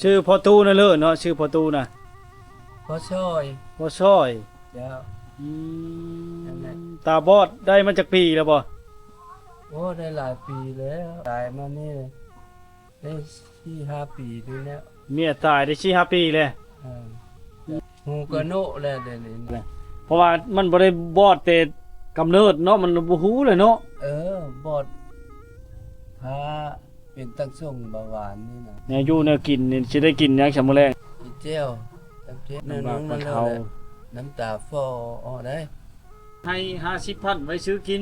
ຊື່ພໍ່ຕູ້ນັ້ນເລີເນາະ ຊື່ພໍ່ຕູ້ນະ ພໍ່ຊ້ອຍ ພໍ່ຊ້ອຍ. ເຈົ້າ. ອືມ ນັ້ນແຫຼະ. ຕາບອດໄດ້ມາຈັກປີແລ້ວບໍ່? ໂອ້ ໄດ້ຫຼາຍປີແລ້ວ ຕາຍມານີ້ໄດ້ສີ່ຫ້າປີນີ້ແລ້ວ. ເມຍຕາຍໄດ້ສີ່ຫ້າປີແລ້ວ. ເອີ ຫູກະໂນະແລ້ວດຽວນີ້ນະ ເພາະວ່າມັນບໍ່ໄດ້ບອດແຕ່ກຳເນີດເນາະ ມັນບໍ່ຮູ້ແຫຼະເນາະ. ເອີ ບອດພາ ເປັນຕັ້ງຊ່ວງເບົາຫວານນີ້ນະ. ແນວຢູ່ແນວກິນນີ້ຊິໄດ້ກິນຫຍັງຊະມື້ແລງ? ກິນແຈ່ວ ແຈ່ວ ແນວນັ້ນ ນ້ຳຕາຟໍ່ໄດ້. ໃຫ້ຫ້າສິບພັນໄວ້ຊື້ກິນ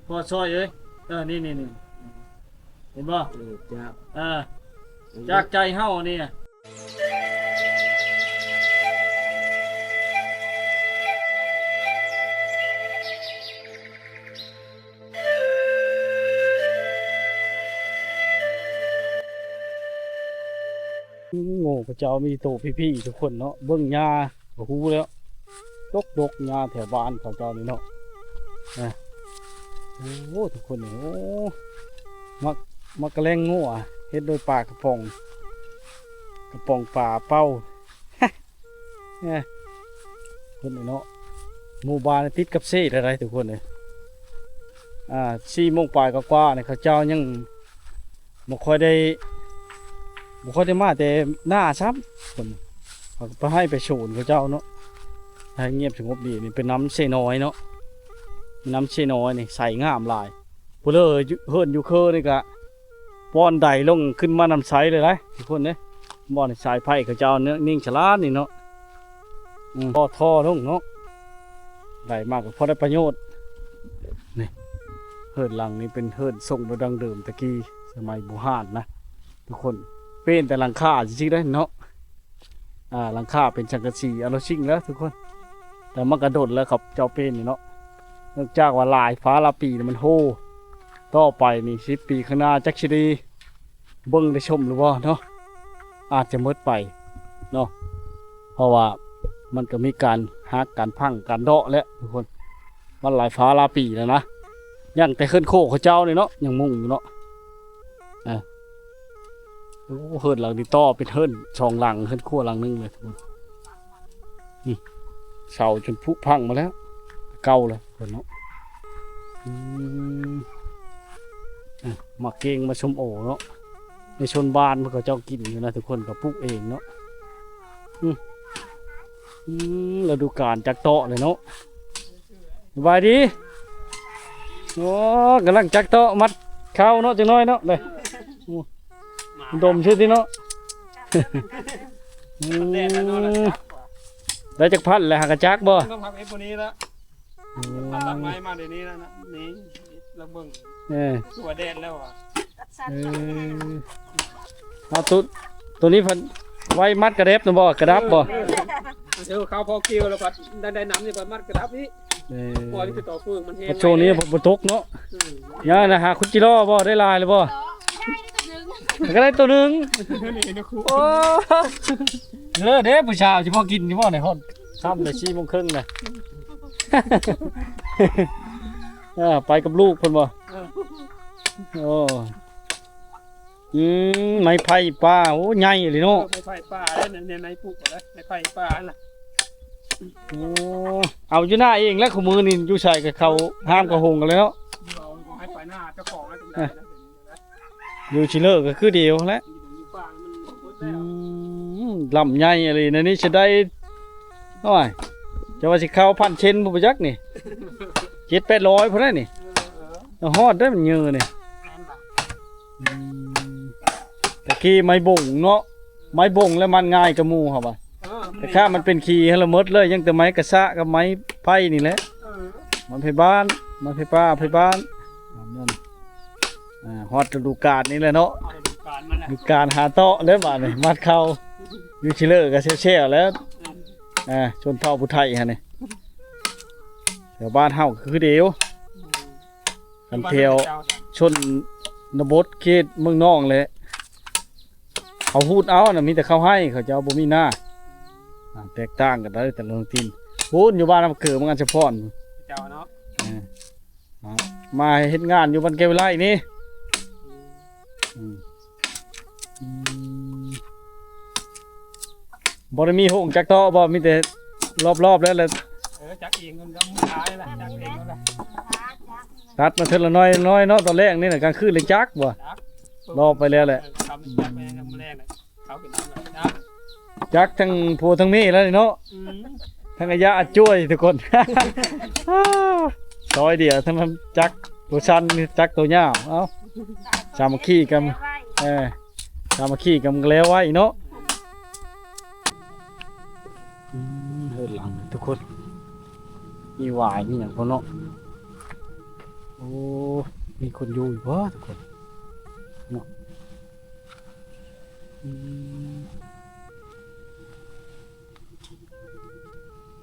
ພໍ່ຊ້ອຍເອີຍ. ເອີ ນີ້ໆ ເຫັນບໍ່? ເອີ ຈາກ ເອີ ຈາກໃຈເຮົານີ້. ໂງ່ເຂົາເຈົ້າມີໂຕພີ້ໆ ທຸກຄົນເນາະ. ເບິ່ງຫຍ້າກໍຮູ້ແລ້ວ ດົກໆ ຫຍ້າແຖວບ້ານເຂົາເຈົ້ານີ້ເນາະ. ນະ ໂອ້ ທຸກຄົນ ໂອ້ ໝາກ ໝາກກະແລັງງົວ ເຮັດໂດຍປາກະປ໋ອງ ກະປ໋ອງປາເປົ້າ. ເອີ ເພິ່ນນີ້ເນາະ ໝູ່ບ້ານຕິດກັບເຊດໄດ໋ທຸກຄົນເອີຍ. ອ່າ ສີ່ໂມງປາຍກວ່າໆ ນີ້ ເຂົາເຈົ້າຍັງບໍ່ຄ່ອຍໄດ້ ບໍ່ຄ່ອຍໄດ້ມາແຕ່ໜ້າຊ້ຳ. ເພິ່ນເຂົາກໍໄປໄຮ່ໄປສວນເຂົາເຈົ້າເນາະ ໃຫ້ງຽບສະຫງົບດີ. ນີ້ເປັນນ້ຳເຊນ້ອຍເນາະ ນ້ຳເຊນ້ອຍນີ້ໃສງາມຫຼາຍ. ຜູ້ເລີ ເຮືອນຢູ່ເຄີນີ້ກະ ບ່ອນໃດລົງຂຶ້ນມານຳໃສເລີຍໄດ໋ທຸກຄົນເດ້. ບ່ອນສາຍໄຟເຂົາເຈົ້າເນາະ ນິ່ງສະຫຼາດນີ້ເນາະ. ອືມ ຕໍ່ທໍ່ລົງເນາະ ໄດ້ມາກໍພໍໄດ້ປະໂຫຍດ. ນີ້ ເຮືອນຫຼັງນີ້ເປັນເຮືອນຊົງແບບດັ້ງເດີມແຕ່ກີ້ ສະໄໝບູຮານນະທຸກຄົນ. ເປັນແຕ່ຫຼັງຄາຊື່ໆ ໄດ໋ເນາະ. ອ່າ ຫຼັງຄາເປັນສັງກະສີອາໂລຊິງແລ້ວທຸກຄົນ ແຕ່ມັນກະດົນແລ້ວເຂົາເຈົ້າເປັນນີ້ເນາະ. ເນື່ອງຈາກວ່າຫຼາຍຟ້າຫຼາຍປີນີ້ມັນໂຮ ຕໍ່ໄປນີ້ສິບປີຂ້າງໜ້າຈັກຊິໄດ້ເບິ່ງໄດ້ຊົມຫຼືບໍ່ເນາະ ອາດຈະໝົດໄປເນາະ. ເພາະວ່າມັນກໍມີການຫັກ ການພັງ ການເດາະແຫຼະທຸກຄົນ. ມັນຫຼາຍຟ້າຫຼາຍປີແລ້ວນະ ຍັງແຕ່ເຮືອນໂຄເຂົາເຈົ້ານີ້ເນາະ ຍັງມຸງຢູ່ເນາະ. ອ່າ ໂອ້ ເຮືອນຫຼັງນີ້ຕໍ່ເປັນເຮືອນສອງຫຼັງ ເຮືອນຄົວຫຼັງໜຶ່ງເລີຍ. ນີ້ ເສົາຈົນຜຸພັງມາແລ້ວ ເກົ່າແລ້ວເພິ່ນເນາະ. ອືມ ອ່ະ ໝາກເກັງ ໝາກສົ້ມໂອເນາະ ໃນຊົນບ້ານເພິ່ນເຂົາເຈົ້າກິນຢູ່ນະທຸກຄົນ ກໍປູກເອງເນາະ. ອືມ ອືມ ລະດູການຈັກເຕາະເລີຍເນາະ. ສະບາຍດີ. ໂອ້ ກຳລັງຈັກເຕາະມັດເຂົ້າເນາະ ຈັກໜ້ອຍເນາະ. ເດ້ ດມຊື່ຕິເນາະ. ອືມ ໄດ້ຈັກພັນແລ້ວ ຫາກະຈັກບໍ່? ຕ້ອງທຳເອັດໂຕນີ້ລະ. ອືມ ຕັດໄມ້ມາດຽວນີ້ລະນະ ນີ້ລະເບິ່ງ. ເອີ ຕົວແດດແລ້ວຫວາ. ເອີ ເອົາ ໂຕ ໂຕນີ້ພັນໄວ້ມັດກະແດັບນະບໍ່? ກະດັບບໍ່? ເອີ ເອີ ເອົາເຂົ້າພໍກ່ຽວແລ້ວພັດໄດ້ ໄດ້ນ້ຳນີ້ພັດມັດກະດັບອີກ. ເອີ ປ່ອຍຄືຕໍ່ເຟືອງມັນແຮງ ຊ່ວງນີ້ ໄວເດ້ ບໍ່ຕົກເນາະ. ອືມ ຍັງນະ ຫາຂຸດຈິລໍບໍ່? ໄດ້ຫຼາຍແລ້ວບໍ່? ກໍໄດ້ໂຕໜຶ່ງ. ໂອ້ ເລີດເດ້ ຜູ້ສາວຊິພໍກິນຢູ່ບໍ່ນີ້? ຮອດຄ່ຳແລ້ວ ສີ່ໂມງເຄິ່ງແລ້ວ. ເອີ ໄປກັບລູກເພິ່ນບໍ່? ເອີ ໂອ້ ອືມ ໄມ້ໄຜ່ປ່າ ໂອ້ ໃຫຍ່ອີ່ຫຼີເນາະ. ເອີ ໄມ້ໄຜ່ປ່າເດ້ ໃນ ໃນ ໃນປຸກເດ້ ໄມ້ໄຜ່ປ່າຫັ້ນລະ. ໂອ້ ເອົາຢູ່ໜ້າເອງແຫຼະ ຄູ່ມື້ນີ້ຢູ່ໃສກໍເຂົ້າຮ່າມເຂົ້າໂຮງກັນແລ້ວເນາະ. ເອົາ ເອົາໃຫ້ໄປໜ້າເຈົ້າຂອງແລ້ວ ເອີ ຢູ່ຊິເລີກກໍຄືດຽວແຫຼະ. ຢູ່ປ່າມັນໝົດແລ້ວ. ອືມ ລຳໃຫຍ່ອີ່ຫຼີນະນີ້ ຊິໄດ້ ໂອ້ຍ ຈະວ່າຊິເຂົ້າພັນເຊັນບໍ່ຈັກນີ້ ເຈັດແປດຮ້ອຍພຸ້ນແຫຼະນີ້. ເອີ ເອີ ຮອດໄດ້ມັນເຍີນີ້. ແມ່ນລະ. ອືມ ແຕ່ກີ້ໄມ້ບົງເນາະ ໄມ້ບົງແລ້ວມັນງ່າຍກວ່າໝູ່ເຮົາວ່າ. ເອີ ແຕ່ຖ້າມັນເປັນຂີ້ຫັ້ນລະໝົດເລີຍ ຍັງແຕ່ໄມ້ກະຊະກັບໄມ້ໄຜ່ນີ້ແຫຼະ. ເອີ ໄມ້ໄຜ່ບ້ານ ໄມ້ໄຜ່ປ່າ ໄຜ່ບ້ານ. ອ່າ ຮອດລະດູການນີ້ແຫຼະເນາະ ຮອດລະດູການມັນແຫຼະ ລະດູການຫາເຕາະແລ້ວບາດນີ້ ມັດເຂົ້າ ຢູ່ຊິເລີກະແຊວໆແລ້ວ. ເອີ ອ່າ ຊົນເຜົ່າຜູ້ໄທຫັ້ນນີ້ ແຖວບ້ານເຮົາຄືດຽວ. ອືມ ຄັນແຖວຊົນນະບົດເຂດເມືອງນອງແຫຼະ ເຂົາຮູດເອົານະ ມີແຕ່ເຂົ້າໄຮ່ ເຂົາເຈົ້າບໍ່ມີນາ. ອ່າ ແຕກຕ່າງກັນໄດ໋ແຕ່ລະທ້ອງຖິ່ນ. ພຸ້ນຢູ່ບ້ານນ້ຳເກີ ເມືອງອັນສະພອນ ເຈົ້າເນາະ. ເອີ ອ່າ ມາເຮັດງານຢູ່ບ້ານແກ້ວວິໄລນີ້. ອືມ ອືມ ອືມ ບໍ່ໄດ້ມີໂຮງຈັກເທາະບໍ່? ມີແຕ່ລອບໆແລ້ວແຫຼະ. ເອີ ຈັກເອງ ມັນກໍຂາຍລະ ຈັກເອງລະ. ຕັດມາເທື່ອລະໜ້ອຍໆເນາະ. ຕອນແລກນີ້ນະ ກາງຄືນເລີຍຈັກບໍ່? ຈັກ ລອບໄປແລ້ວແຫຼະ. ເອີ ທຳຈັກໄປຍາມແລງນະ ເຂົາກໍນຳລະຈັກ ຈັກທັງຜົວທັງເມຍແລ້ວນີ້ເນາະ. ອືມ ທັງອາຍາອາຈວຍທຸກຄົນ. ຊອຍດຽວທັງນັ້ນ ຈັກໂຕສັ້ນ ຈັກໂຕຍາວ. ເອົ້າ ສາມັກຄີກັນ ເອີ ສາມັກຄີກັນກໍແລ້ວໄວເນາະ. ອືມ ເຮືອນຫຼັງນີ້ທຸກຄົນ ມີຫວາຍມີຫຍັງພ້ອມເນາະ. ໂອ້ ມີຄົນຢູ່ຢູ່ບໍ່ທຸກຄົນເນາະ? ອືມ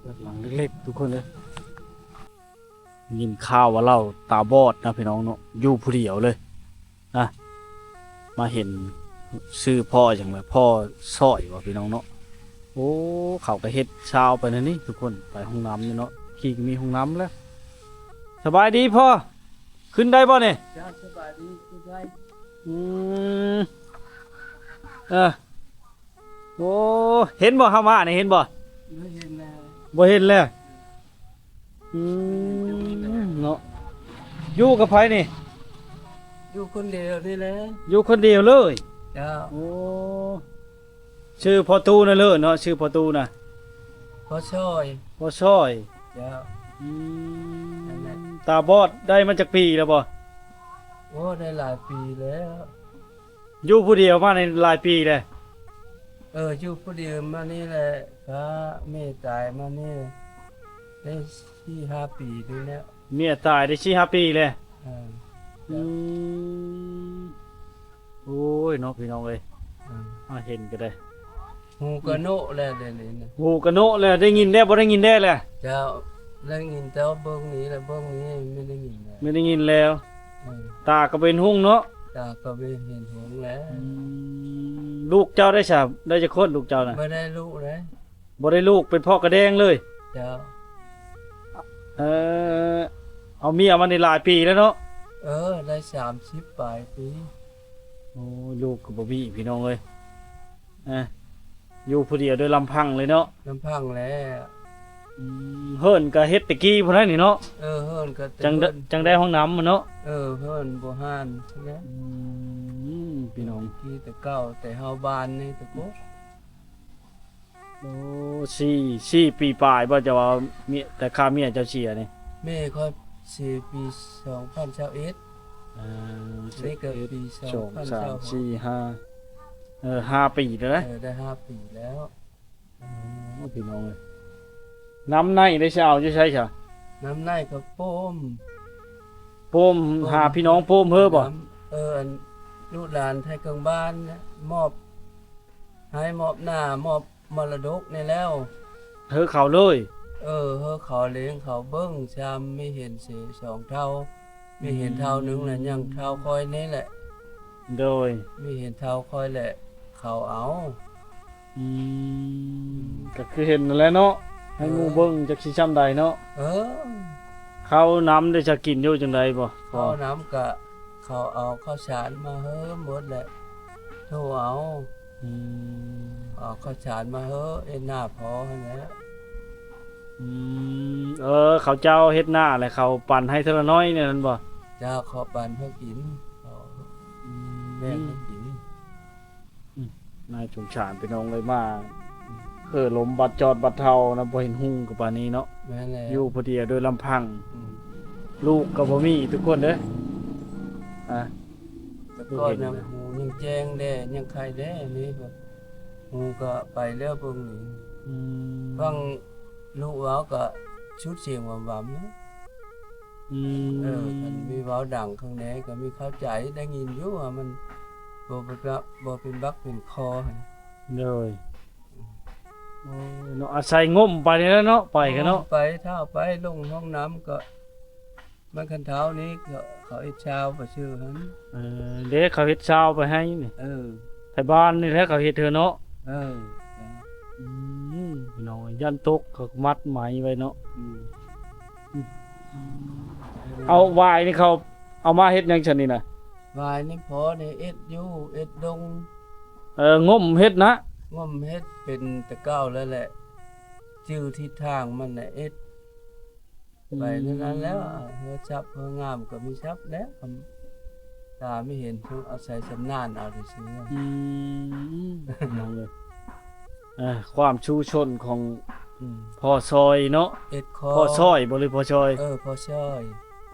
ເຮືອນຫຼັງເລັກໆ ທຸກຄົນເອີຍ. ຍິນຂ່າວວ່າລາວຕາບອດນະພີ່ນ້ອງເນາະ ຢູ່ຜູ້ດຽວເລີຍນະ. ມາເຫັນຊື່ພໍ່ຫຍັງລະ ພໍ່ຊ້ອຍບໍ່ພີ່ນ້ອງເນາະ. ໂອ້ ເຂົາກໍເຮັດຊາວໄປນັ້ນນີ້ທຸກຄົນ ໄປຫ້ອງນ້ຳນີ້ເນາະ. ທີ່ກໍມີຫ້ອງນ້ຳແລ້ວ. ສະບາຍດີພໍ່ ຂຶ້ນໄດ້ບໍ່ນີ້? ເຈົ້າ ສະບາຍດີ ຂຶ້ນໄດ້. ອືມ ເອີ ໂອ້ ເຫັນບໍ່ ເຮົາມານີ້ ເຫັນບໍ່? ບໍ່ເຫັນແລ້ວ ບໍ່ເຫັນແລ້ວ. ອືມ ເນາະ ຢູ່ກັບໃຜນີ້? ຢູ່ຄົນດຽວນີ້ແຫຼະ. ຢູ່ຄົນດຽວເລີຍ? ເຈົ້າ. ໂອ້ ຊື່ພໍ່ຕູ້ນະເລີເນາະ ຊື່ພໍ່ຕູ້ນະ? ພໍ່ຊ້ອຍ. ພໍ່ຊ້ອຍ. ເຈົ້າ. ອືມ ນັ້ນແຫຼະ. ຕາບອດໄດ້ມາຈັກປີແລ້ວບໍ່? ໂອ້ ໄດ້ຫຼາຍປີແລ້ວ. ຢູ່ຜູ້ດຽວມານີ້ຫຼາຍປີແລ້ວ? ເອີ ຢູ່ຜູ້ດຽວມານີ້ແຫຼະ ກະເມຍຕາຍມານີ້ໄດ້ສີ່ຫ້າປີນີ້ແລ້ວ. ເມຍຕາຍໄດ້ສີ່ຫ້າປີແລ້ວ? ເອີ. ອືມ ໂອ້ຍເນາະ ພີ່ນ້ອງເອີຍ. ເອີ ມາເຫັນກໍໄດ້ ຫູກະໂນະແລ້ວດຽວນີ້ນະ. ຫູກະໂນະແລ້ວ ໄດ້ຍິນແດ່ ບໍ່ໄດ້ຍິນແດ່ແລ້ວ? ເຈົ້າ ໄດ້ຍິນແຕ່ວ່າເບິ່ງນີ້ແຫຼະ ເບິ່ງນີ້ບໍ່ໄດ້ຍິນແລ້ວ. ບໍ່ໄດ້ຍິນແລ້ວ. ເອີ ຕາກໍເປັນຫຸ່ງເນາະ. ຕາກໍເປັນເຫັນຫຸ່ງແລ້ວ. ອືມ ລູກເຈົ້າໄດ້ຊະ ໄດ້ຈັກຄົນລູກເຈົ້ານະ? ບໍ່ໄດ້ລູກເດ້. ບໍ່ໄດ້ລູກ ເປັນພໍ່ກະແດງເລີຍ? ເຈົ້າ. ເອີ ເອົາເມຍມານີ້ຫຼາຍປີແລ້ວເນາະ? ເອີ ໄດ້ສາມສິບປາຍປີ. ໂອ້ຍ ລູກກໍບໍ່ມີ ພີ່ນ້ອງເອີຍ. ເອີ ຢູ່ຜູ້ດຽວໂດຍລຳພັງເລີຍເນາະ? ລຳພັງແຫຼະ. ອືມ ເຮືອນກໍເຮັດແຕ່ກີ້ພຸ້ນແຫຼະນີ້ເນາະ? ເອີ ເຮືອນກໍແຕ່ ຈັ່ງ ຈັ່ງໄດ້ຫ້ອງນ້ຳເນາະ? ເອີ ເຮືອນບໍ່ຫານແຫຼະ. ອືມ ພີ່ນ້ອງ ກີ້ແຕ່ເກົ່າ ແຕ່ເຮົາບ້ານນີ້ແຕ່ໂກ. ໂອ້ ສີ່ ສີ່ປີປາຍບໍ່ ເຈົ້າວ່າເມຍ ແຕ່ຂ້າເມຍເຈົ້າເສຍນີ້? ແມ່ຂ້ອຍເສຍປີສອງພັນຊາວເອັດ. ເອີ ນີ້ກໍປີສອງພັນຊາວຫົກ ສອງ ສາມ ສີ່ ຫ້າ ເອີ ຫ້າປີແລ້ວນະ? ເອີ ໄດ້ຫ້າປີແລ້ວ. ໂອ້ ພີ່ນ້ອງເອີຍ ນ້ຳໃນໄດ້ຊິເອົາຢູ່ໃສຊະ? ນ້ຳໃນກໍໂປ້ມ ໂປ້ມ ໂປ້ມ ຫາພີ່ນ້ອງໂປ້ມເຮີບໍ່? ນ້ຳ ເອີ ອັນລູກຫຼານໄທເຄິ່ງບ້ານນະ ມອບ ໃຫ້ມອບໜ້າ ມອບມໍລະດົກນີ້ແລ້ວ ເຮີເຂົາເລີຍ. ເອີ ເຮີເຂົາລ້ຽງເຂົາເບິ່ງ ຊຳມີເຫັນເສສອງເຖົ້າ ມີເຫັນເຖົ້າໜຶ່ງແລ້ວ ອືມ ຍັງເຖົ້າຂ້ອຍນີ້ແຫຼະ. ໂດຍ ມີເຫັນເຖົ້າຂ້ອຍແຫຼະ ເຂົາເອົາ. ອືມ ກໍຄືເຫັນນັ້ນແຫຼະເນາະ ໃຫ້ໝູ່ເບິ່ງ ເອີ ຈັກຊິຊ່ຳໃດເນາະ. ເອີ ເຂົ້ານ້ຳໄດ້ຈະກິນຢູ່ຈັ່ງໃດບໍ່? ເຂົ້ານ້ຳກະ ເຂົາເອົາເຂົ້າສານມາເຮີໝົດແຫຼະ ໂທເອົາ. ອືມ ເອົາເຂົ້າສານມາເຮີເຮັດໜ້າພໍຫັ້ນແຫຼະ. ອືມ ເອີ ເຂົາເຈົ້າເຮັດໜ້າແລ້ວເຂົາປັນໃຫ້ເທື່ອລະໜ້ອຍແນວນັ້ນບໍ່? ເຈົ້າ ເຂົາປັນເຮົາກິນ ເຂົາ ອືມ ແບ່ງໃຫ້ກິນ. ອືມ ນາຍສົງສານພີ່ນ້ອງເອີຍ ມາເຮີລົມບັດຈອດບັດເຖົ້ານະ ບໍ່ເຫັນຫຸ່ງກໍປານນີ້ເນາະ. ແມ່ນແລ້ວ ຢູ່ຜູ້ດຽວໂດຍລຳພັງ. ອືມ ລູກກໍບໍ່ມີທຸກຄົນເດີ. ອ່າ ແຕ່ກ່ອນນະ ຫູຍັງແຈ້ງແດ່ ຍັງໄຄແດ່ ນີ້ກໍຫູກໍໄປແລ້ວເບິ່ງນີ້. ອືມ ຟັງລູກເວົ້າກໍຊຸດສຽງຫວຳໆ. ອືມ ເອີ ຄັນມີເວົ້າດັງຂ້າງໃນກໍມີເຂົ້າໃຈ ໄດ້ຍິນຢູ່ວ່າມັນບໍ່ເປັນ ບໍ່ເປັນບັກເປັນຄໍຫັ້ນ. ໂດຍ ໂອ້ຍເນາະ ອາໄສງົມໄປນີ້ແຫຼະເນາະ ໄປກັນເນາະ ໄປຖ້າໄປລົງຫ້ອງນ້ຳກໍ ມັນຄັນເທົ້ານີ້ເຂົາເຮັດຊາວໄປຊື່ຫັ້ນ. ເອີ ເດ້ເຂົາເຮັດຊາວໄປໃຫ້ນີ້. ເອີ ໄທບ້ານນີ້ແຫຼະເຂົາເຮັດເທື່ອເນາະ. ເອີ ອືມ ພີ່ນ້ອງ ຢ້ານຕົກ ເຂົາມັດໄມ້ໄວ້ເນາະ. ອືມ ເອົາຫວາຍນີ້ເຂົາເອົາມາເຮັດຫຍັງຊັ້ນນີ້ນະ? ຫວາຍນີ້ພໍໄດ້ເອັດຢູ່ ເອັດດົງ. ເອີ ງົມເຮັດນະ? ງົມເຮັດ ປັນແຕ່ເກົ່າແລ້ວແຫຼະ ຈື່ທິດທາງມັນນະເຮັດ ໄປແນວນັ້ນແລ້ວ ເຮືອຊັບເຮືອງາມກໍມີຊັບແລ້ວ ຕາມີເຫັນ ອາໄສຊຳນານເອົາຊື່ໆ. ອືມ ພີ່ນ້ອງເອີຍ ເອີ ຄວາມຊູ້ຊົນຂອງ ອືມ ພໍ່ຊອຍເນາະ ເອັດຄໍ ພໍ່ຊອຍບໍ່ ຫຼືພໍ່ຊອຍ? ເອີ ພໍ່ຊອຍ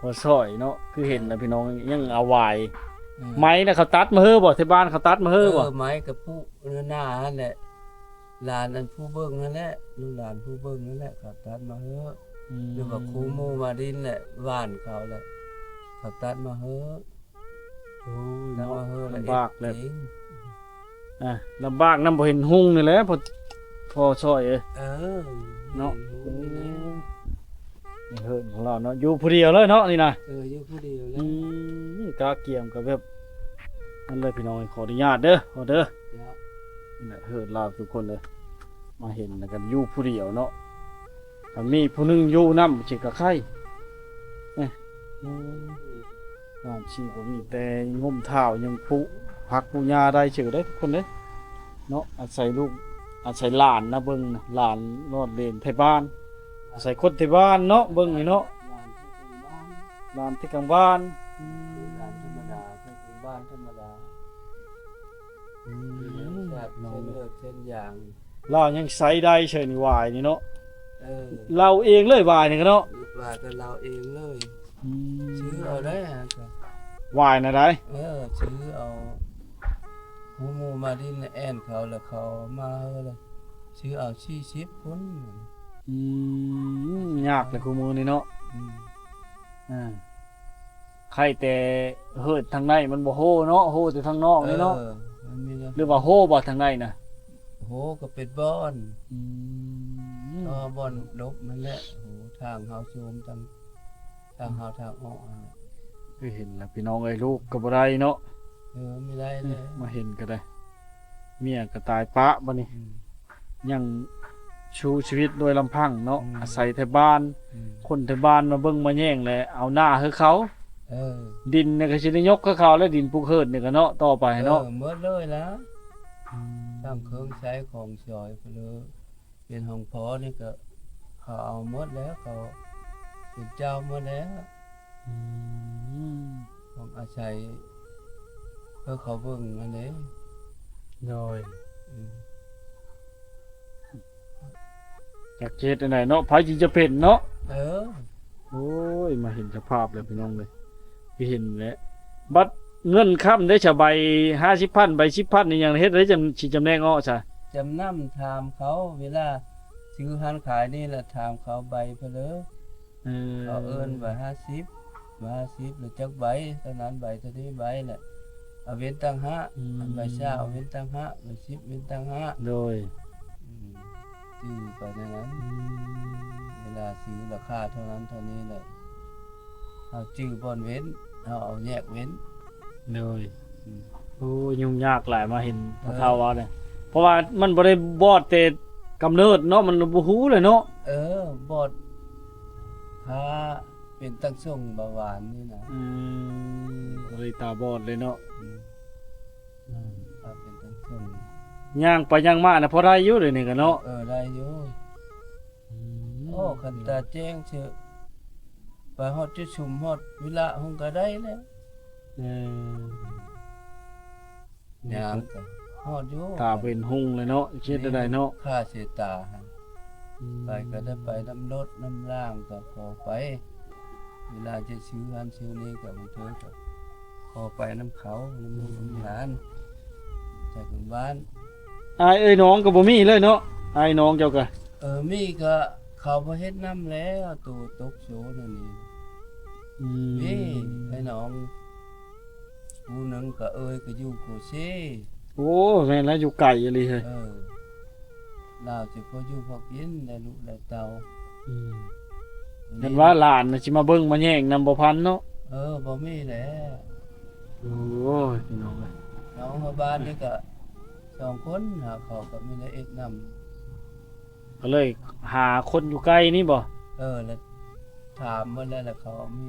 ພໍ່ຊອຍເນາະ ຄືເຫັນນະ ເອີ ພີ່ນ້ອງ ຍັງເອົາຫວາຍ ເອີ ໄມ້ນະ ເຂົາຕັດມາເຮີບໍ່? ທີ່ບ້ານເຂົາຕັດມາເຮີບໍ່? ເອີ ໄມ້ກະປຸນາຫັ້ນແຫຼະ ຫຼານອັນຜູ້ເບິ່ງຫັ້ນແຫຼະ ລູກຫຼານຜູ້ເບິ່ງຫັ້ນແຫຼະ ເຂົາຕັດມາເຮີ ອືມ ຫຼືວ່າຄູ່ໝູ່ມາດິນແຫຼະ ບ້ານເຂົາແຫຼະ ເຂົາຕັດມາເຮີ. ໂອ້ຍ ເນາະ ເນາະ ລຳບາກແຫຼະ ເອີ ອາ ລຳບາກນຳ ບໍ່ເຫັນຮຸ່ງນີ້ແຫຼະ ພໍ່ ພໍ່ຊອຍເອີຍ ເອີ ເນາະ ເຫັນຮຸ່ງນີ້ແຫຼະ ເອີ ເຮືອນຂອງລາວເນາະ ຢູ່ຜູ້ດຽວເລີຍເນາະນີ້ນະ ເອີ ຢູ່ຜູ້ດຽວເລີຍ ອືມ ກະກຽມກະແບບນັ້ນເລີຍ ພີ່ນ້ອງ ຂໍອະນຸຍາດເດີ ຂໍເດີ ເຈົ້າ ນີ້ແຫຼະ ເຮືອນລາວທຸກຄົນເລີຍ ມາເຫັນແລ້ວກໍຢູ່ຜູ້ດຽວເນາະ ຄັນມີຜູ້ໜຶ່ງຢູ່ນຳຊິກະໄຄ ເອີ ບ້ານຊິບໍ່ມີແຕ່ງົມທ້າວຍັງປູກຜັກປູກຫຍ້າໄດ້ຊື່ເດ້ທຸກຄົນເດ້ເນາະ ອາໄສລູກ ອາໄສຫຼານນະເບິ່ງນະ ຫຼານລອດເລນໄທບ້ານ ອາໄສຄົນໄທບ້ານເນາະ ເບິ່ງນີ້ເນາະ ຫຼານທີ່ເປັນບ້ານ ຫຼານທີ່ກາງບ້ານ ອືມ ຫຼານທຳມະດາ ເປັນບ້ານທຳມະດາ ອືມ ເປັນແບບເຊັ່ນເລືອດເຊັ່ນຢາງ ລາວຍັງໃຊ້ໄດ້ເຊີຍນີ້ ຫວາຍນີ້ເນາະ ເອີ ລາວເອງເລີຍຫວາຍນີ້ກະເນາະ ວ່າແຕ່ລາວເອງເລີຍ ອືມ ຊື້ເອົາໄດ້ຫາກະ ຫວາຍນະໄດ ເອີ ຊື້ເອົາ ໝູ່ມາດິນແອ່ນເຂົາ ແລ້ວເຂົາມາເຮີ ຊື້ເອົາສີ່ສິບພຸ້ນ ອືມ ຍາກແຫຼະຄູ່ມື້ນີ້ເນາະ ອືມ ອ່າ ໄຄແຕ່ເຮີດທາງໃນມັນບໍ່ໂຮເນາະ ໂຮແຕ່ທາງນອກນີ້ເນາະ ເອີ ມັນມີແລ້ວ ຫຼືວ່າໂຮບໍ່ທາງໃນນະ ໂຮກໍເປັນບ່ອນ ອືມ ກໍບ່ອນຫຼົບຫັ້ນແຫຼະ ໂຫ ທາງເຮົາໂຊມ ທາງ ທາງເຮົາທາງອອກຫັ້ນແຫຼະ ຄືເຫັນລະພີ່ນ້ອງເອີຍ ລູກກໍບໍ່ໄດ້ເນາະ ເອີ ບໍ່ໄດ້ແລ້ວ ມາເຫັນກໍໄດ້ ເມຍກໍຕາຍປະ ບາດນີ້ ອືມ ຍັງ ສູ້ຊີວິດໂດຍລຳພັງເນາະ ອືມ ອາໄສແຖວບ້ານ ອືມ ຄົນແຖວບ້ານມາເບິ່ງມາແຍງ ແລະເອົານາໃຫ້ເຂົາ ເອີ ດິນນີ້ກໍຊິໄດ້ຍົກໃຫ້ເຂົາ ແລະດິນປູກເຮີດນີ້ກໍເນາະ ຕໍ່ໄປເນາະ ເອີ ໝົດເລີຍລະ ອືມ ທັງເຄື່ອງໃຊ້ຂອງສອຍພຸ້ນເລີ ເປັນຂອງພໍ່ນີ້ກໍເຂົາເອົາໝົດແລ້ວ ເຂົາເປັນເຈົ້າໝົດແລ້ວ ອືມ ຕ້ອງອາໄສເພື່ອເຂົາເບິ່ງຫັ້ນເດ້ ໂດຍ ອືມ ຈັກຊິເຮັດແນວໃດເນາະ ໃຜຊິຈະເປັນເນາະ ເອີ ໂອ້ຍ ມາເຫັນສະພາບແລ້ວພີ່ນ້ອງເອີຍ ຄືເຫັນແຫຼະ ບັດເງິນຄຳເດ້ ສະ ໃບຫ້າສິບພັນ ໃບສິບພັນ ອີ່ຫຍັງ ເຮັດໃດຈັ່ງຊິຈຳແນກອອກຊະ ຈຳນຳ ຖາມເຂົາ ເວລາຊື້ຮ້ານຂາຍນີ້ລະ ຖາມເຂົາໃບເພິ່ນເດີ ເອີ ເຂົາເອີ້ນໃບຫ້າສິບ ໃບຫ້າສິບ ແລ້ວຈັກໃບ ເທົ່ານັ້ນໃບ ເທົ່ານີ້ໃບ ແລະເອົາເວັ້ນຕ່າງຫາກ ອືມ ອັນໃບຊາວເວັ້ນຕ່າງຫາກ ໃບສິບເວັ້ນຕ່າງຫາກ ໂດຍ ອືມ ຈື່ໄປແນວນັ້ນ ອືມ ເວລາຊື້ລາຄາເທົ່ານັ້ນເທົ່ານີ້ແຫຼະ ເຮົາຈື່ບ່ອນເວັ້ນ ເຮົາເອົາແຍກເວັ້ນ ໂດຍ ອືມ ໂອ້ ຫຍຸ້ງຍາກຫຼາຍ ມາເຫັນພໍ່ເຖົ້າເວົ້າເລີຍ ເອີ ເພາະວ່າມັນບໍ່ໄດ້ບອດແຕ່ກຳເນີດເນາະ ມັນບໍ່ຮູ້ເລີຍເນາະ ເອີ ບອດ ພາເປັນຕັ້ງຊົງເບົາຫວານນີ້ນະ ອືມ ກໍເລີຍຕາບອດເລີຍເນາະ ອືມ ອືມ ພາເປັນຕັ້ງຊົງ ຍ່າງໄປຍ່າງມານະ ພໍໄດ້ຢູ່ດຽວນີ້ກະເນາະ ເອີ ໄດ້ຢູ່ ອືມ ໂອ້ ຄັນຕາແຈ້ງເຊີ ໄປຮອດຈຸດຊຸມ ຮອດວິລະ ຫົງກະໄດ້ແລ້ວ ເອີ ຍາມກໍຮອດຢູ່ ຕາເປັນຮຸ່ງເລີຍເນາະ ເຮັດແນວໃດເນາະ ຄ່າເສຍຕາ ອືມ ໄປກໍໄດ້ໄປນຳລົດນຳລາງກໍພໍໄປ ເວລາຈະຊື້ຫັ້ນຊື້ນີ້ກໍບາງເທື່ອກໍພໍໄປນຳເຂົາ ນຳລູກນຳຫຼານ ຈາກໂຮງບານ ອ້າຍເອີຍນ້ອງກໍບໍ່ມີເລີຍເນາະ ອ້າຍນ້ອງເຈົ້າກໍ ເອີ ມີກໍເຂົາບໍ່ເຮັດນຳແລ້ວ ໂຕຕົກໂສນອັນນີ້ ອືມ ມີອ້າຍນ້ອງ ຜູ້ໜຶ່ງກໍເອີຍກໍຢູ່ໂຄເຊ ໂອ້ ແມ່ນແລ້ວ ຢູ່ໄກອີ່ຫຼີເຮີ້ຍ ເອີ ລາວຊິພໍຢູ່ພໍກິນ ໄດ້ລູກໄດ້ເຕົ້າ ອືມ ແມ່ນວ່າຫຼານຊິມາເບິ່ງມາແຍງນຳບໍ່ທັນເນາະ ເອີ ບໍ່ມີແລ້ວ ໂອ້ຍ ພີ່ນ້ອງເອີຍ ນ້ອງເຮົາບ້ານນີ້ກໍສອງຄົນ ຫາເຂົາກໍມີແຕ່ເຮັດນຳ ກໍເລີຍຫາຄົນຢູ່ໃກ້ນີ້ບໍ່? ເອີ ແລ້ວຖາມເພິ່ນແລ້ວ ແລ້ວເຂົາມີ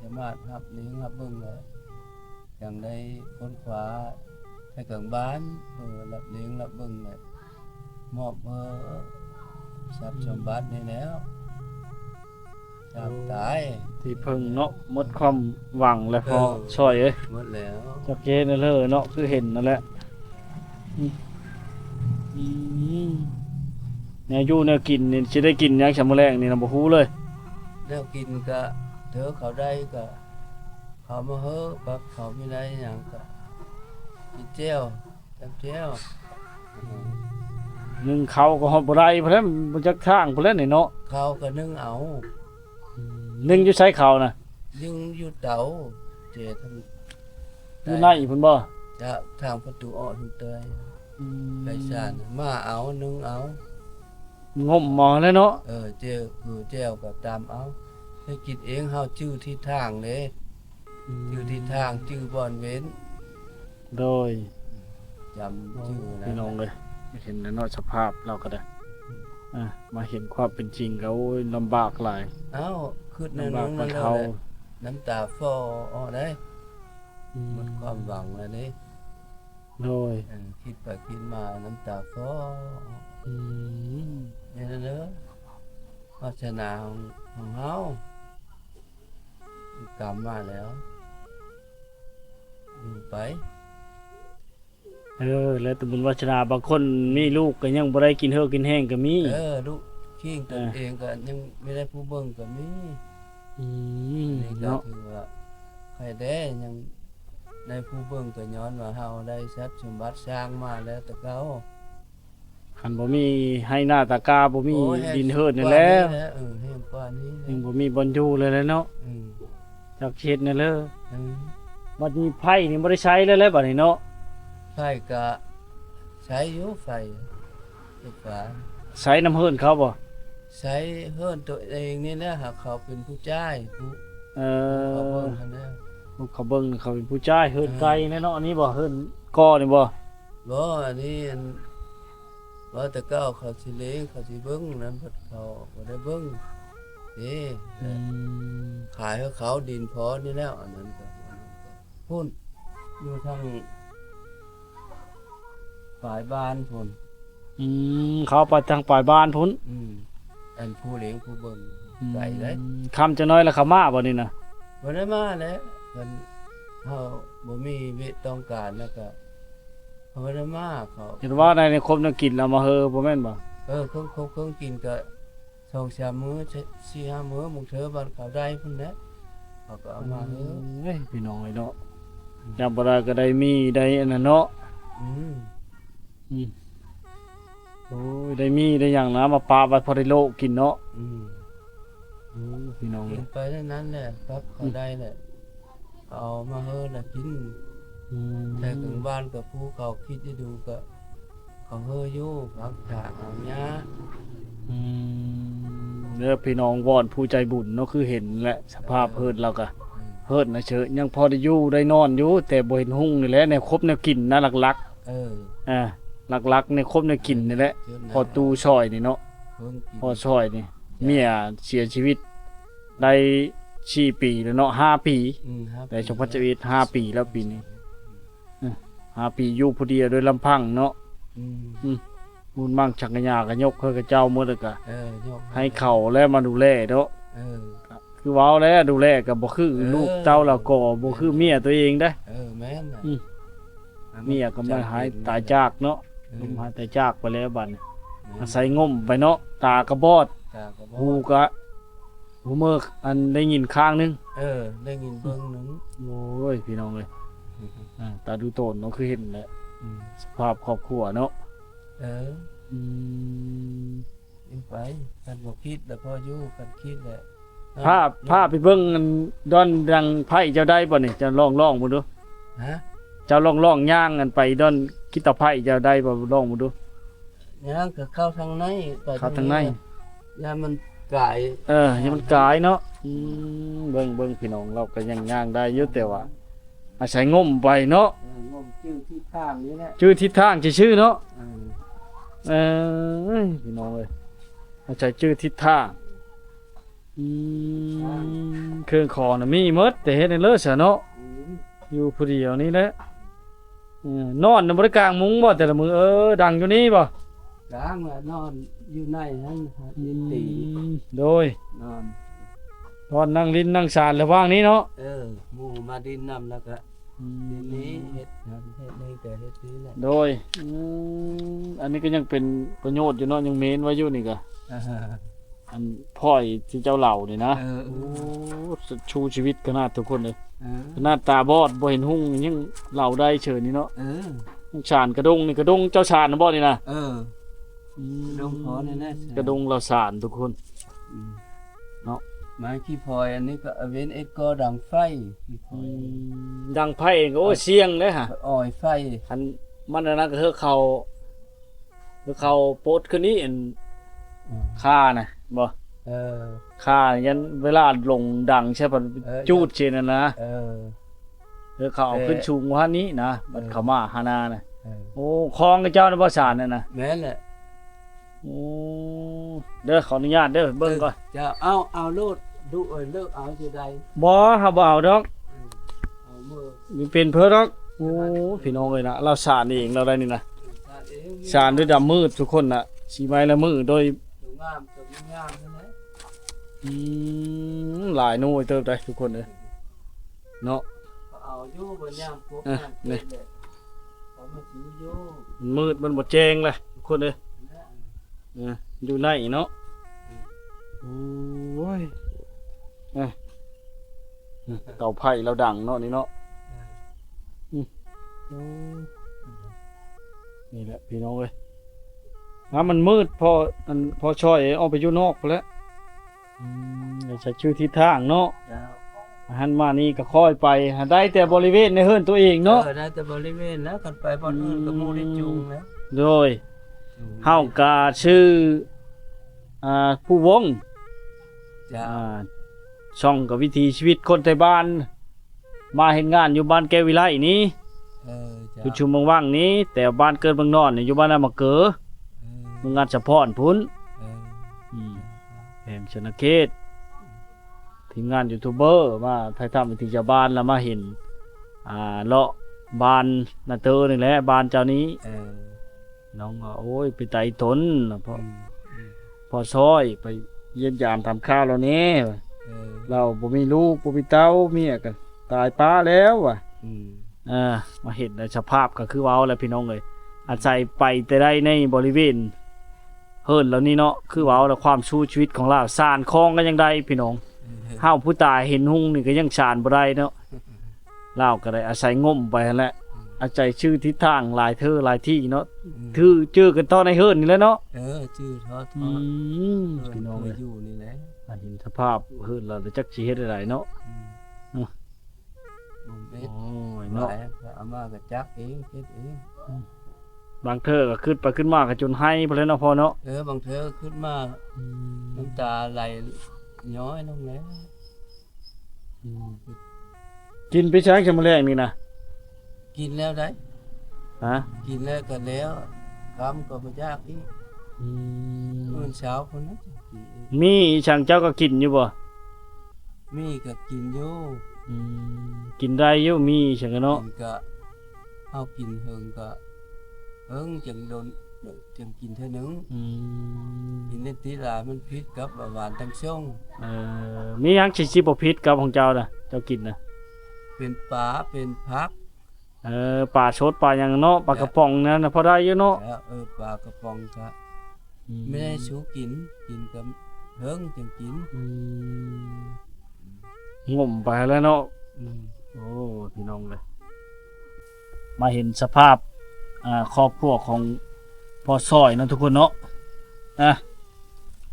ສາມາດຮັບລ້ຽງຮັບເບິ່ງ ແລ້ວຈັ່ງໄດ້ຄົ້ນຄວ້າໄປເຖິງບ້ານ ເອີ ຮັບລ້ຽງຮັບເບິ່ງ ແລ້ວ ມອບເບີຊັບສົມບັດນີ້ແລ້ວ ຍາມຕາຍ ທີ່ເພິ່ງເນາະ ໝົດຄວາມຫວັງແລ້ວ ເອີ ພໍ່ຊ່ອຍເອີຍ ໝົດແລ້ວ ຈັກຊິເຮັດແນວເລີເນາະ ຄືເຫັນນັ້ນແຫຼະ ອືມ ອືມ ແນວຢູ່ແນວກິນນີ້ ຊິໄດ້ກິນຫຍັງຊະມື້ແລງນີ້ນະ ບໍ່ຮູ້ເລີຍ ແນວກິນກະ ເທີເຂົາໄດ້ກະ ເຂົາມາເຮີ ປັບເຂົາມີໄດ້ຫຍັງກະ ກິນແຈ່ວ ແຈ່ວ ໜຶ້ງເຂົ້າກໍຮອດບໍ່ໄດ້ພຸ້ນແຫຼະ ບໍ່ຈັກທາງພຸ້ນແຫຼະນີ້ເນາະ ເຂົ້າກໍໜຶ້ງເອົາ ອືມ ໜຶ້ງຢູ່ໃສເຂົ້ານະ? ໜຶ້ງຢູ່ເຕົາ ເຈທັງ ຢູ່ໃນພຸ້ນບໍ່? ຈາກທາງປະຕູອອກທາງເຕີຍ ອືມ ໄປຊານ ມາເອົາ ໜຶ້ງເອົາ ງົມເອົາແຫຼະເນາະ ເອີ ແຈ່ວ ຄືແຈ່ວກໍຕຳເອົາ ໃຫ້ກິນເອງ ເຮົາຈື່ທິດທາງເດ້ ອືມ ຈື່ທິດທາງ ຈື່ບ່ອນເວັ້ນ ໂດຍ ຈຳຊື່ນະ ພີ່ນ້ອງເອີຍ ເຫັນແລ້ວເນາະ ສະພາບລາວກໍໄດ້ ອ່າ ມາເຫັນຄວາມເປັນຈິງກໍ ໂອ້ຍ ລຳບາກຫຼາຍ ອ້າວ ຄິດແນວນັ້ນ ລຳບາກບັນເທົາ ນ້ຳຕາຟໍອອກໄດ້ ອືມ ໝົດຄວາມຫວັງແລ້ວເດ້ ໂດຍ ເອີ ຄິດໄປຄິດມານ້ຳຕາຟໍ ອືມ ນີ້ແຫຼະເດີ ວາສະໜາຂອງ ຂອງເຮົາ ກຳມາແລ້ວ ຢູ່ໄປ ເອີ ແລ້ວແຕ່ບຸນວາສະໜາ ບາງຄົນມີລູກກໍຍັງບໍ່ໄດ້ກິນເຫີກກິນແຮງກໍມີ ເອີ ລູກຄີງຕົນເອງກໍຍັງມີໄດ້ຜູ້ເບິ່ງກໍມີ ອືມ ນີ້ກໍເນາະ ຖືວ່າໃຄແດ່ ຍັງໄດ້ຜູ້ເບິ່ງ ກໍຍ້ອນວ່າເຮົາໄດ້ຊັບສົມບັດສ້າງມາແລ້ວແຕ່ເກົ່າ ຄັນບໍ່ມີໄຮ່ນາຕາກາ ບໍ່ມີ ໂອ້ຍ ດິນເຫີດນີ້ແຫຼະ ແຮງກວ່ານີ້ແຫຼະ ເອີ ແຮງກວ່ານີ້ແຫຼະ ຍັງບໍ່ມີບ່ອນຢູ່ເລີຍແຫຼະເນາະ ອືມ ຈັກຊິເຮັດແນວເລີ ອືມ ບັດນີ້ໄຟນີ້ບໍ່ໄດ້ໃຊ້ແລ້ວແຫຼະບັດນີ້ເນາະ ໄຟກະໃຊ້ຢູ່ ໄຟ ໄຟຟ້າ ໃຊ້ນຳເຮືອນເຂົາບໍ່? ໃຊ້ເຮືອນໂຕເອງນີ້ແຫຼະ ຫາເຂົາເປັນຜູ້ຈ່າຍ ຜູ້ ເອີ ຜູ້ເຂົາເບິ່ງຫັ້ນແຫຼະ ຜູ້ເຂົາເບິ່ງ ເຂົາເປັນຜູ້ຈ່າຍ ເຮືອນ ເອີ ໄກແນ່ເນາະ ອັນນີ້ບໍ່? ເຮືອນກໍ່ນີ້ບໍ່? ບໍ່ ອັນນີ້ ອັນ ວ່າແຕ່ເກົ່າເຂົາຊິເລງ ເຂົາຊິເບິ່ງນັ້ນ ເພິ່ນເຂົາບໍ່ໄດ້ເບິ່ງເດ້ ອືມ ຂາຍໃຫ້ເຂົາດິນພໍນີ້ແລ້ວ ອັນນັ້ນກໍ ພຸ້ນ ຢູ່ທາງປາຍບ້ານພຸ້ນ ອືມ ເຂົາໄປທາງປາຍບ້ານພຸ້ນ ອືມ ອັນຜູ້ເລງຜູ້ເບິ່ງ ອືມ ໄກເດ້ ຄ່ຳຈັກໜ້ອຍລະເຂົາມາບໍ່ນີ້ນະ? ບໍ່ໄດ້ມາແຫຼະ ເພິ່ນ ເຮົາບໍ່ມີເວດຕ້ອງການ ແລ້ວກະ ເຂົາບໍ່ໄດ້ມາ ເຂົາ ເຫັນວ່າໃນ ໃນຄົບແນວກິນລະມາເຮີ ບໍ່ແມ່ນບໍ່? ເອີ ເຄື່ອງຄົບເຄື່ອງກິນກະ ສອງສາມມື້ ສີ່ຫ້າມື້ ບາງເທື່ອບາດເຂົາໄດ້ພຸ້ນແຫຼະ ເຂົາກໍເອົາມາເຮີ ເອີຍ ພີ່ນ້ອງເອີຍເນາະ ອືມ ຍາມບໍ່ໄດ້ກໍໄດ້ມີໄດ້ອັນນັ້ນເນາະ ອືມ ອືມ ໂອ້ຍ ໄດ້ມີໄດ້ຫຍັງນະ ມາປະໄວ້ພໍໄດ້ໂລະກິນເນາະ ອືມ ໂອ້ຍ ພີ່ນ້ອງເອີຍ ກິນໄປເທົ່ານັ້ນແຫຼະ ປັບເຂົາໄດ້ແຫຼະ ເອົາມາເຮີລະກິນ ອືມ ແຕ່ກາງບ້ານກໍຜູ້ເຂົາຄິດໄດ້ດູກໍ ເຂົາເຮີຢູ່ ພັກຖາເອົາຫຍ້າ ອືມ ເດີພີ່ນ້ອງ ວອນຜູ້ໃຈບຸນເນາະ ຄືເຫັນແຫຼະ ສະພາບເຮີດລາວກະ ເອີ ເຮີດນະເຊີ ຍັງພໍໄດ້ຢູ່ໄດ້ນອນຢູ່ ແຕ່ບໍ່ເຫັນຮຸ່ງນີ້ແຫຼະ ແນວຄົບແນວກິນນະ ຫຼັກໆ ເອີ ອ່າ ຫຼັກໆ ແນວຄົບແນວກິນນີ້ແຫຼະ ພໍຕູ້ຊ່ອຍນີ້ເນາະ ພໍຊ່ອຍນີ້ ເມຍເສຍຊີວິດໄດ້ສີ່ປີແລ້ວເນາະ ຫ້າປີ ອືມ ຫ້າປີ ໄດ້ສອງພັນຊາວເອັດ ຫ້າປີແລ້ວປີນີ້ ເອີ ຫ້າປີຢູ່ຜູ້ດຽວໂດຍລຳພັງເນາະ ອືມ ອືມ ບຸນມັງສັງກະຍາກໍຍົກໃຫ້ເຂົາເຈົ້າໝົດ ແລ້ວກໍ ເອີ ຍົກໃຫ້ເຂົາແລ້ວມາດູແລເນາະ ເອີ ຄືເວົ້າແລ້ວ ດູແລກໍບໍ່ຄື ເອີ ລູກເຕົ້າລາວກໍບໍ່ຄືເມຍຕົວເອງເດ້ ເອີ ແມ່ນ ອືມ ເມຍກໍມາຫາຍຕາຍຈາກເນາະ ເອີ ມາຫາຍຕາຍຈາກໄປແລ້ວບັດນີ້ ແມ່ນ ອາໄສງົມໄປເນາະ ຕາກໍບອດ ຕາກໍບອດ ຫູກໍ ຫູເມີກ ອັນໄດ້ຍິນຂ້າງໜຶ່ງ ເອີ ໄດ້ຍິນເບິ່ງໜຶ່ງ ໂອ້ຍ ພີ່ນ້ອງເອີຍ ອືມ ອ່າ ຕາດູໂຕນເນາະ ຄືເຫັນແຫຼະ ອືມ ສະພາບຄອບຄົວເນາະ ເອີ ອືມ ເປັນໄປ ຄັນບໍ່ຄິດລະພໍຢູ່ ຄັນຄິດລະ ພາ ພາໄປເບິ່ງອັນດອນດັງໄພ້ເຈົ້າໄດ້ບໍ່ນີ້ ເຈົ້າລອງ ລອງເບິ່ງດູ ຮະ ເຈົ້າລອງ ລອງຍ່າງອັນໄປດອນກິດຕາໄພ້ເຈົ້າໄດ້ບໍ່ ລອງເບິ່ງດູ ຍ່າງກໍເຂົ້າທາງໃນ ໄປ ເຂົ້າທາງໃນ ທາງໃນ ຢ້ານມັນກາຍ ເອີ ຢ້ານມັນກາຍເນາະ ອືມ ເບິ່ງ ເບິ່ງ ພີ່ນ້ອງ ລາວກໍຍັງຍ່າງໄດ້ຢູ່ ແຕ່ວ່າອາໄສງົມໄປເນາະ ເອີ ງົມຈື່ທິດທາງນີ້ແຫຼະ ຈື່ທິດທາງຊື່ໆເນາະ ເອີ ເອີ ພີ່ນ້ອງເອີຍ ອາໄສຈື່ທິດທາງ ອືມ ເຄື່ອງຂອງນະມີໝົດ ແຕ່ເຮັດໃຫ້ເລີສະເນາະ ອືມ ຢູ່ຜູ້ດຽວນີ້ແຫຼະ ເອີ ນອນນະບໍ່ໄດ້ກາງມຸ້ງບໍ່ແຕ່ລະມື້ ເອີ ດັງຢູ່ນີ້ບໍ່? ກາງລະນອນຢູ່ໃນຫັ້ນ ອືມ ເຮັດຕີນ ໂດຍ ນອນ ນອນນັ່ງຫຼິ້ນນັ່ງສານລະຫວ່າງນີ້ເນາະ. ເອີ ໝູ່ມາຫຼິ້ນນຳ ລະກະ ອືມ ນີ້ເຮັດຫັ້ນເຮັດນີ້ ກະເຮັດນີ້ແຫຼະ ໂດຍ. ອືມ ອັນນີ້ກໍຍັງເປັນປະໂຫຍດຢູ່ເນາະ ຍັງເມນໄວ້ຢູ່ນີ້ກະ ອ່າ ອັນພອຍທີ່ເຈົ້າເລົ່ານີ້ນະ. ເອີ ເອີ ໂອ້ ສູ້ຊີວິດຂະໜາດທຸກຄົນເອີຍ. ເອີ ຂະໜາດຕາບອດບໍ່ເຫັນຮຸ່ງຍັງເລົ່າໄດ້ເຊີຍນີ້ເນາະ. ເອີ ສານກະດົງນີ້ ກະດົງເຈົ້າສານນະບໍ່ນີ້ນະ? ເອີ ອືມ ກະດົງພໍນີ້ແຫຼະ ກະດົງລາວສານທຸກຄົນ. ອືມ ເນາະ ໄມ້ຂີ້ພອຍອັນນີ້ກໍເອົາເວັນເອັດກໍດັງໄຟ ອືມ ດັງໄຟກໍ ໂອ້ຍ ສຽງເດ້ຫະ ອອຍໄຟ. ອັນມັນອັນນັ້ນກໍຄືເຂົາ ຄືເຂົາປົດຄືນີ້ ອັນ ອືມ ຄານະບໍ່? ເອີ ຄາຍັນເວລາລົງດັງໃສ່ ເອີ ຈູດໃສ່ນັ້ນນະ. ເອີ ຄືເຂົາເອົາຂຶ້ນສູງກວ່າຫັ້ນນີ້ນະ ເອີ ບັດເຂົາມາຫານານະ. ເອີ ໂອ້ ຄອງເຈົ້ານະບໍ່ສານນັ້ນນະ? ແມ່ນແຫຼະ. ໂອ້ ເດີ ຂໍອະນຸຍາດເດີ ເບິ່ງກ່ອນ. ເອີ ເຈົ້າ ເອົາ ເອົາໂລດ ດຸເອີຍ ເລີກເອົາຊິໄດ້. ບໍ່ ເຮົາບໍ່ເອົາດອກ ເອີ ເອົາເມີ ບໍ່ເປັນເພີດອກ. ໂອ້ ພີ່ນ້ອງເອີຍນະ ລາວສານເອງລາວໄດ້ນີ້ນະ ສານເອງ ສານດ້ວຍດຳມືດທຸກຄົນນະ ສີໄມ້ລາຍມືໂດຍ ງາມ ງາມນັ້ນແຫຼະ. ອືມ ຫຼາຍໜ່ວຍເຕີບໄດ໋ທຸກຄົນເອີຍ ເນາະ. ເຂົາເອົາຢູ່ ບໍ່ຍາມປົກ ເອີ ຍາມເກັບແຫຼະ ເຂົາມາຊື້ຢູ່. ມັນມືດ ມັນບໍ່ແຈ້ງແຫຼະທຸກຄົນເອີຍ. ເອີ ຢູ່ໃນເນາະ. ໂອ້ຍ ເອີ ເຕົາໄຟລາວດັງເນາະນີ້ເນາະ. ອືມ ໂອ້ ນີ້ແຫຼະພີ່ນ້ອງເອີຍ ຫາມັນມືດ ພໍ ອັນ ພໍຊ່ອຍອອກໄປຢູ່ນອກພຸ້ນແຫຼະ. ອືມ ໃສ່ຊື່ທິດທາງເນາະ. ເຈົ້າ ຫັ້ນມານີ້ກໍຄ່ອຍໄປ ຫາໄດ້ແຕ່ບໍລິເວນໃນເຮືອນຕົວເອງເນາະ. ເອີ ໄດ້ແຕ່ບໍລິເວນແລ້ວ ຄັນໄປບ່ອນອື່ນກໍໝູ່ໄດ້ຈູງແລ້ວ. ໂດຍ ເຮົາກໍຊື່ ອ່າ ພູວົງ. ເຈົ້າ ອ່າ ຊ່ອງກໍວິຖີຊີວິດຄົນໄທບ້ານ ມາເຮັດງານຢູ່ບ້ານແກ້ວວິໄລນີ້. ເອີ ເຈົ້າ ຢູ່ຊຸມເມືອງວັງນີ້ ແຕ່ບ້ານເກີດເມືອງນອນນີ້ຢູ່ບ້ານນາມະເກີ ເອີ ເມືອງອັດສະພອນພຸ້ນ. ເອີ ອືມ ແຂວງສະຫວັນນະເຂດ. ທີມງານຢູທູບເບີມາຖ່າຍທຳວິຖີຊາວບ້ານ ແລ້ວມາເຫັນ ອ່າ ເລາະບ້ານນາເຕີນີ້ແຫຼະ ບ້ານເຈົ້ານີ້. ເອີ ນ້ອງວ່າ ໂອ້ຍ ເປັນຕາອີ່ຕົນ ເພາະ ອືມ ອືມ ພໍ່ຊ່ອຍໄປຢ້ຽມຢາມຖາມຂ່າວລາວແດ່. ເອີ ລາວບໍ່ມີລູກ ບໍ່ມີເຕົ້າ ເມຍກໍຕາຍປ້າແລ້ວວ່າ. ອືມ ເອີ ມາເຫັນໃນສະພາບກໍຄືເວົ້າແຫຼະພີ່ນ້ອງເອີຍ ອາໄສໄປແຕ່ໃດໃນບໍລິເວນເຮືອນລາວນີ້ເນາະ ຄືເວົ້າແລ້ວ ຄວາມສູ້ຊີວິດຂອງລາວ ສານຄອງກໍຍັງໄດ້ພີ່ນ້ອງ. ເຮົາຜູ້ຕາຍເຫັນຮຸ່ງນີ້ກໍຍັງສານບໍ່ໄດ້ເນາະ. ລາວກໍໄດ້ອາໄສງົມໄປຫັ້ນແຫຼະ ອືມ ອາໄສຊື່ທິດທາງຫຼາຍເທື່ອຫຼາຍທີ່ເນາະ. ອືມ ຖື ຈື່ກັນຕໍ່ໃນເຮືອນນີ້ແຫຼະເນາະ. ເອີ ຈື່ເທາະ ອືມ ເອີ ພີ່ນ້ອງເອີຍ ຢູ່ນີ້ແຫຼະ. ມາເຫັນສະພາບເຮືອນລາວ ຈັກຊິເຮັດແນວໃດເນາະ. ອືມ ອືມ ໂອ້ຍເນາະ ເອົາມາກໍຈັກເອງ ເຮັດເອງ. ອືມ ບາງເທື່ອກໍຄຶດໄປຄຶດມາກໍຈົນໄຫ້ພຸ້ນແຫຼະເນາະພໍ່ເນາະ. ເອີ ບາງເທື່ອຄຶດມາ ອືມ ນ້ຳຕາໄຫຼຍ້ອຍລົງແລ້ວ. ອືມ ກິນໄປຊະ ຍາມມື້ແລງນີ້ນະ? ກິນແລ້ວໄດ໋. ຮະ? ກິນແລ້ວກໍແລ້ວ ຄ່ຳກໍບໍ່ຢາກອີກ. ອືມ ມື້ເຊົ້າພຸ້ນນະ ກິນອີກ. ມີອີ່ສັງເຈົ້າກໍກິນຢູ່ບໍ່? ມີກໍກິນຢູ່. ອືມ ກິນໄດ້ຢູ່ ມີອີ່ສັງກະເນາະ. ກິນກະ ເຮົາກິນເຫິງກະເຫິງ ຈັ່ງດົນ ຈັ່ງກິນເທື່ອໜຶ່ງ. ອືມ ກິນໄດ້ຕິຫຼາຍ ມັນຜິດກັບເບົາຫວານທັງຊ່ອງ. ເອີ ມີຫຍັງຊິ ຊິບໍ່ຜິດກັບຂອງເຈົ້ານະ ເຈົ້າກິນນະ? ເປັນປາ ເປັນຜັກ. ເອີ ປາສົດປາຫຍັງເນາະ ປາກະປ໋ອງນັ້ນນະ ພໍໄດ້ຢູ່ເນາະ. ເອີ ເອີ ປາກະປ໋ອງກະ ອືມ ແມ່ສູ່ກິນ ກິນກະເຫິງຈັ່ງກິນ. ອືມ ງົມໄປແລ້ວເນາະ. ອືມ ໂອ້ ພີ່ນ້ອງເອີຍ ມາເຫັນສະພາບ ອ່າ ຄອບຄົວຂອງພໍ່ຊ່ອຍເນາະທຸກຄົນເນາະ. ອ່າ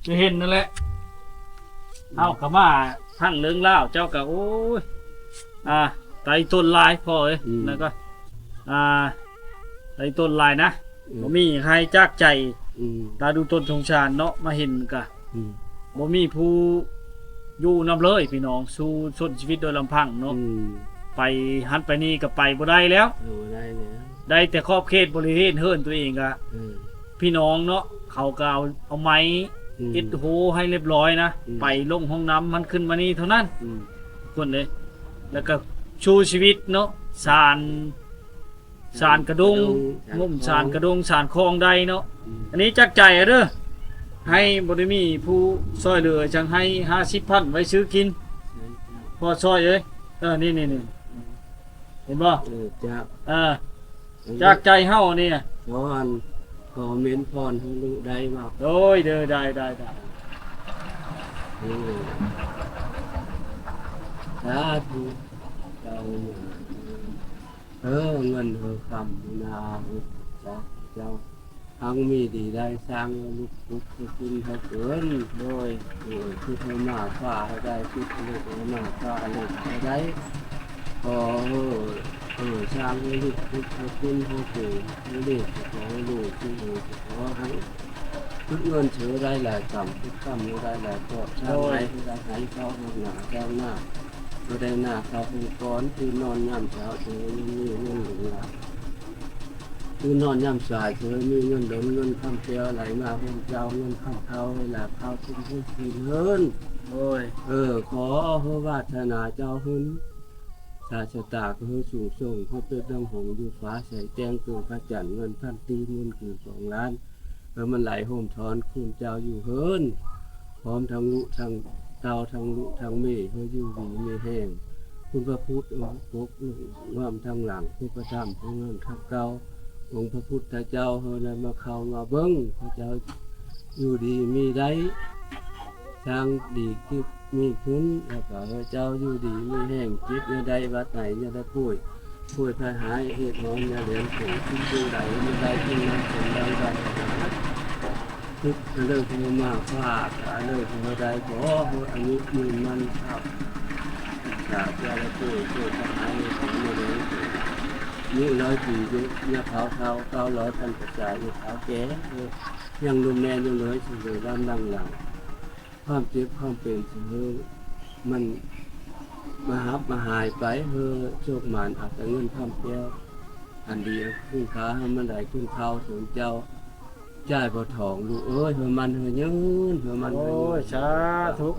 ຄືເຫັນນັ້ນແຫຼະ ເຮົາກໍມາທັງເລື່ອງລາວ ເຈົ້າກໍ ໂອ້ຍ ອ່າ ໄຕຕົນຫຼາຍພໍ່ເອີຍ. ອືມ ແລ້ວກໍ ອ່າ ໄຕຕົນຫຼາຍນະ. ອືມ ບໍ່ມີໃຫ້ຈາກໃຈ. ອືມ ຕາດູຕົນສົງສານເນາະ ມາເຫັນກະ ອືມ ບໍ່ມີຜູ້ຢູ່ນຳເລີຍພີ່ນ້ອງ ສູ້ຊົນຊີວິດໂດຍລຳພັງເນາະ. ອືມ ໄປຫັ້ນໄປນີ້ກໍໄປບໍ່ໄດ້ແລ້ວ ບໍ່ໄດ້ແລ້ວ ໄດ້ແຕ່ຂອບເຂດບໍລິເວນເຮືອນຕົວເອງກະ ອືມ ພີ່ນ້ອງເນາະ ເຂົາກໍເອົາ ເອົາໄມ້ ອືມ ເຮັດໂຮໃຫ້ລຽບຮ້ອຍນະ. ອືມ ໄປລົງຫ້ອງນ້ຳຫັ້ນ ຂຶ້ນມານີ້ເທົ່ານັ້ນ. ອືມ ຄົນເດ້ ແລ້ວກໍສູ້ຊີວິດເນາະ ສານ ສານກະດົງ ສານກະດົງ ງົມສານກະດົງ ສານຄອງໄດ້ເນາະ. ອືມ ອັນນີ້ຈາກໃຈເດີ ໃຫ້ບໍ່ໄດ້ມີຜູ້ຊ່ອຍເຫຼືອ ຈັ່ງໃຫ້ຫ້າສິບພັນໄວ້ຊື້ກິນ. ພໍ່ຊ່ອຍເອີຍ ເອີ ນີ້ໆ ເຫັນບໍ່? ເອີ ຈາກ ເອີ ຈາກໃຈເຮົານີ້ ຂໍອັນ ຂໍເມັນພອນໃຫ້ລູກໄດ້ບໍ່? ໂດຍ ເດີ ໄດ້ ໄດ້ ໄດ້ ເອີ ສາທຸ ເຈົ້າ ເອີ ເງິນເອີ ຄຳນາ ເຈົ້າ ເຈົ້າ ທັງມີດີໄດ້ ສ້າງລຸກປຸກຂຶ້ນໃຫ້ເກີນ ໂດຍ ເອີ ຄິດໃຫ້ມາຟ້າໃຫ້ໄດ້ ຄິດເລີກໃຫ້ມາຟ້າເລີກໃຫ້ໄດ້ ຂໍ ເອີ ສ້າງໃຫ້ລຸກປຸກຂຶ້ນໃຫ້ເກີນ ໃຫ້ເລີກ ຂໍໃຫ້ລູກ ຂໍໃຫ້ ຄິດເງິນເທື່ອໄດ້ຫຼາຍກຳ ຄິດກຳໃຫ້ໄດ້ຫຼາຍເກາະ ສ້າງໃຫ້ໄດ້ ໃຫ້ເຂົ້າຫ້ອງໜ້າ ແກ້ວໜ້າ ບໍ່ໄດ້ໜ້າເຂົ້າຫ້ອງກ່ອນ ຕື່ນນອນຍາມເຊົ້າ ເທື່ອຍັງມີເງິນຫຼວງຫຼາຍ ຕື່ນນອນຍາມສາຍ ເທື່ອມີເງິນຫຼວງ ເງິນຄຳແກ້ວໄຫຼມາໂຮມເຈົ້າ ເງິນຄຳເຂົ້າໃຫ້ຫຼາຍເຂົ້າ ຂຶ້ນເຮືອນຂຶ້ນເຮືອນ ໂດຍ ເອີ ຂໍໃຫ້ວາດທະນາເຈົ້າເຮືອນ ຊາຊະຕາກໍໃຫ້ສູງສົ່ງ ໃຫ້ເປັນດັ່ງຫົງຢູ່ຟ້າ ແສງແຈ້ງເກີນພະຈັນ ເງິນພັນຕີໝື່ນຄືນສອງລ້ານ ໃຫ້ມັນໄຫຼໂຮມທອນຄຸນເຈົ້າຢູ່ເຮືອນ ພ້ອມທັງລຸທັງເຕົ້າ ທັງລຸທັງເມ ໃຫ້ຢູ່ດີມີແຮງ ຄຸນພະພຸດອົງປົກ ອງນ້ອມທາງຫຼັງ ຄຸນພະທຳອົງນັ້ນທາງເກົ່າ ອົງພະພຸດທະເຈົ້າ ໃຫ້ໄດ້ມາເຂົ້າມາເບິ່ງ ພະເຈົ້າຢູ່ດີມີໄດ້ ສ້າງດີຂຶ້ນມີຂຶ້ນ ແລ້ວກໍໃຫ້ເຈົ້າຢູ່ດີມີແຮງ ເຈັບຢ່າໄດ້ ບາດໄຫນຢ່າໄດ້ປ່ວຍ ປ່ວຍໄພຮ້າຍ ເຫດຮ້ອນຢ່າແລ່ນໂຜ ຄິດສິ່ງໃດໃຫ້ມັນໄດ້ ສິ່ງນັ້ນສົມດັ່ງປາດຖະໜາ ຄິດອັນເລີກໃຫ້ມາຝາກ ອັນເລີກໃຫ້ໄດ້ ຂໍໃຫ້ອາຍຸຍືນໝັ້ນ ສາທຸ ຢ່າໄດ້ປ່ວຍ ປ່ວຍໄພຮ້າຍ ເຫດຮ້ອນຢ່າແລ່ນໂຜ ອາຍຸຮ້ອຍປີ ຢ່າເຖົ້າເຖົ້າ ເກົ້າຮ້ອຍພັນປະຈາຍ ຢ່າເຖົ້າແກ່ ຍັງໜຸ່ມແໜ້ນຢູ່ເລີຍ ຊິເລີຍລ້ຳຫຼັງຫຼັງ ຄວາມເຈັບຄວາມເປັນຊິໃຫ້ມັນມາຮັບມາຫາຍໄປ ເຮີ້ ໂຊກໝານ ເອົາແຕ່ເງິນຄຳແກ້ວ ອັນດີຄຸນຄ່າໃຫ້ມັນໄດ້ຂຶ້ນເຂົ້າເຖິງເຈົ້າ ຈ່າຍບໍ່ຖອງ ລູກເອີຍ ເຮີ້ມັນເຮີ້ຍືນ ເຮີ້ມັນເຮີ້ຍຍືນ ໂອ້ຍ ສາທຸ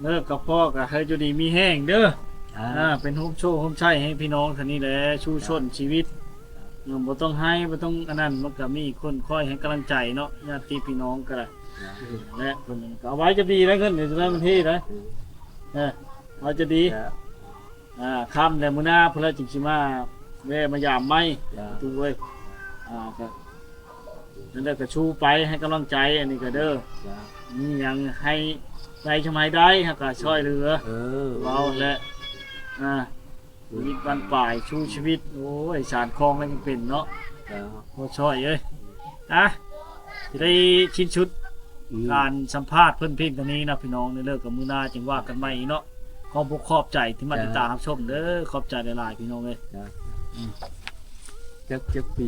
ເລີກກັບພໍ່ກໍໃຫ້ຢູ່ດີມີແຮງເດີ ອ່າ ອ່າ ເປັນໂຮມໂຊໂຮມໄຊໃຫ້ພີ່ນ້ອງທ່ານນີ້ແຫຼະ ສູ້ຊົນຊີວິດ ເອີ ບໍ່ຕ້ອງໄຫ້ ບໍ່ຕ້ອງອັນນັ້ນ ມັນກໍມີຄົນຄອຍໃຫ້ກຳລັງໃຈເນາະ ຍາດຕິພີ່ນ້ອງກໍໄດ້ ແລະເພິ່ນກໍເອົາໄວ້ຈະດີໄດ້ ເງິນນີ້ຈະໄດ້ມັນເທໄດ້ ເອີ ເອົາຈະດີ ອ່າ ຄ່ຳແລ້ວມື້ໜ້າພຸ້ນລະຈຶ່ງຊິມາແວ່ມາຢາມໃໝ່ ຈ້າ ຕູ້ເອີຍ ອ່າ ກໍ ນັ້ນແຫຼະ ກໍສູ້ໄປໃຫ້ກຳລັງໃຈ ອັນນີ້ກໍເດີ ຈ້າ ມີຫຍັງໃຫ້ໄດ້ຊ່ຳໃຫ້ໄດ້ ເຮົາກໍຊ່ອຍເຫຼືອ ເອີ ເວົ້າແຫຼະ ອ່າ ຊີວິດບັ້ນປາຍ ສູ້ຊີວິດ ໂອ້ຍ ສານຄອງແລ້ວຍັງເປັນເນາະ ຈ້າ ພໍ່ຊ່ອຍເອີຍ ອ່ະ ຊິໄດ້ສິ້ນສຸດ ອືມ ການສຳພາດເພິ່ນພຽງເທົ່ານີ້ນະພີ່ນ້ອງ ໃນເລີກກັບມື້ໜ້າຈຶ່ງວ່າກັນໃໝ່ອີກເນາະ ຂໍຂອບໃຈທີ່ມາຕິດຕາມຮັບຊົມເດີ ຂອບໃຈຫຼາຍໆ ພີ່ນ້ອງເອີຍ ຈ້າ ອືມ ຈັກ ຈັກປີ